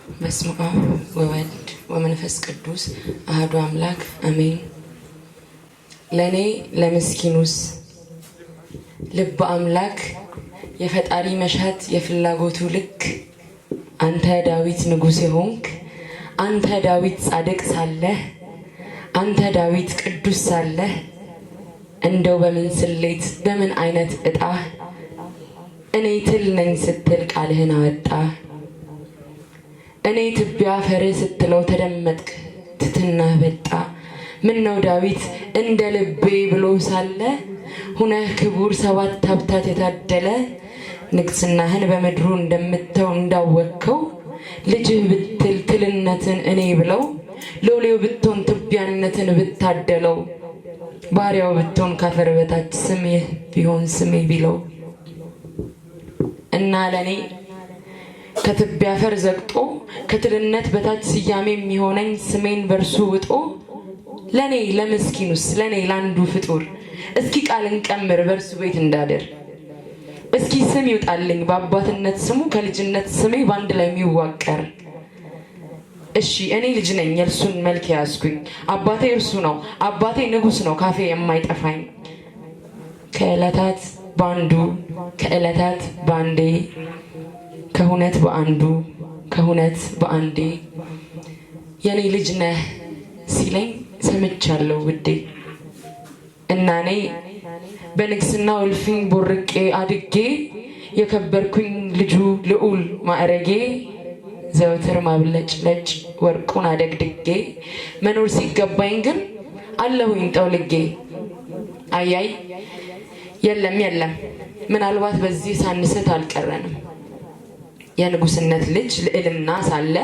በስመ አብ ወወልድ ወመንፈስ ቅዱስ አህዱ አምላክ አሜን። ለእኔ ለምስኪኑስ ልበ አምላክ የፈጣሪ መሻት የፍላጎቱ ልክ አንተ ዳዊት ንጉሥ የሆንክ፣ አንተ ዳዊት ጻድቅ ሳለህ፣ አንተ ዳዊት ቅዱስ ሳለህ፣ እንደው በምን ስሌት በምን አይነት እጣ እኔ ትል ነኝ ስትል ቃልህን አወጣ? እኔ ትቢያ ፈርህ ስትለው ተደመጥክ፣ ትትናህ በጣ። ምን ነው ዳዊት እንደ ልቤ ብሎ ሳለ ሁነህ ክቡር ሰባት ሀብታት የታደለ፣ ንግስናህን በምድሩ እንደምተው እንዳወቅከው፣ ልጅህ ብትል ትልነትን እኔ ብለው፣ ሎሌው ብትሆን ትቢያነትን ብታደለው፣ ባሪያው ብትሆን ካፈር በታች ስምህ ቢሆን ስሜ ቢለው፣ እና ለእኔ ከትቢያ አፈር ዘግጦ ከትልነት በታች ስያሜ የሚሆነኝ ስሜን በእርሱ ውጦ፣ ለእኔ ለምስኪኑስ፣ ለእኔ ለአንዱ ፍጡር እስኪ ቃል እንቀምር በእርሱ ቤት እንዳድር። እስኪ ስም ይውጣልኝ በአባትነት ስሙ ከልጅነት ስሜ በአንድ ላይ የሚዋቀር። እሺ እኔ ልጅ ነኝ የእርሱን መልክ የያዝኩኝ፣ አባቴ እርሱ ነው፣ አባቴ ንጉሥ ነው ካፌ የማይጠፋኝ። ከዕለታት በአንዱ፣ ከዕለታት በአንዴ፣ ከሁነት በአንዱ፣ ከሁነት በአንዴ የኔ ልጅ ነህ ሲለኝ ሰምቻለሁ ውዴ። እና እኔ በንግስና እልፍኝ ቦርቄ አድጌ የከበርኩኝ ልጁ ልዑል ማዕረጌ ዘወትር ማብለጭለጭ ወርቁን አደግድጌ መኖር ሲገባኝ ግን አለሁኝ ጠውልጌ። አያይ የለም የለም፣ ምናልባት በዚህ ሳንስት አልቀረንም። የንጉስነት ልጅ ልዕልና ሳለ።